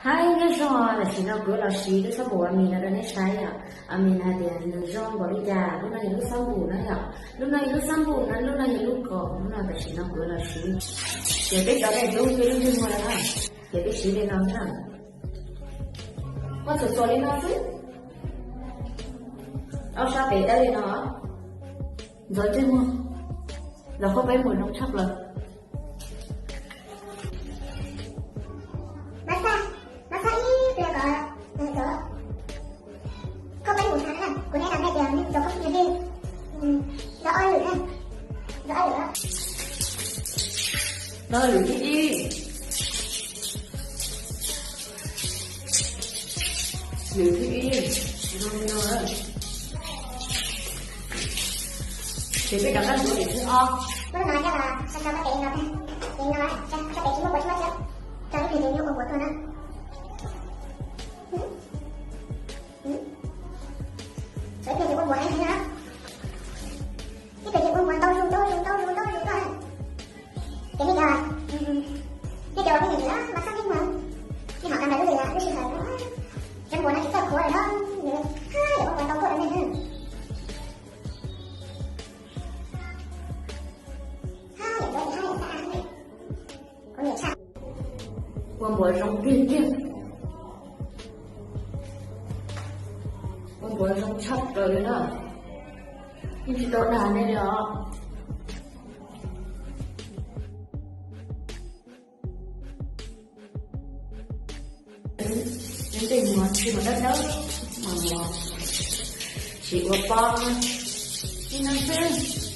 Hais nyob zoo, tam sim no kuv los siv lub xab npum a mis no rau neb saib yom. A mis no hais tias nws zoo npaum li cas, lub no yog lub xab npum na yom, lub no yog lub xab npum na, lub no yog lub kaum, lub no tam sim no kuv los siv. Ces peb cov dej dub peb lub ntsej muag na, ces peb siv li no na. Muab txuas txuas li no xwb, ob sab pem dawb li no, ntxuav ntsej muag, los koj peb mus zoo tshaj plaws. Koj peb mus thav na, kuv neb los nej tias ntxuav koj phooj ywg, ntxuav ob lwm na, ntxuav ob lwm, ntxuav lwm thib ib, lwm thib ib, zoo li no. Ces peb rov qab ntxuav lwm thib ob. Muab lub no coj los so so pem no, pem no, pem tsis muaj puav tsis muaj txiab, tso ib pliag ces yuav ua puav tuaj na. Tso ib pliag ces ua puav heev heev na. Ib pliag ces ua puav ntau zus ntau zus ntau zus ntau zus tuaj. Ces nej cov, nej cov uas pheej nyiam nyiam mas xab pheej mas, nej ho kawm ntawv lub, lub sij hawm no, cov npuas no tsis txawj khuav lawm na, haj yam ua puav ntau tuaj rau nej na. Haj yam ntxuav ces haj yam xab, kuv nyiam tshaj. Ua npuas zoo tiag tiag, ua npuas zoo tshaj plaws li na. Yeej tsis tau dag nej li os. Ntsej muag tsis mas dawb dawb, mas mus tsis ua pob, ib no xwb.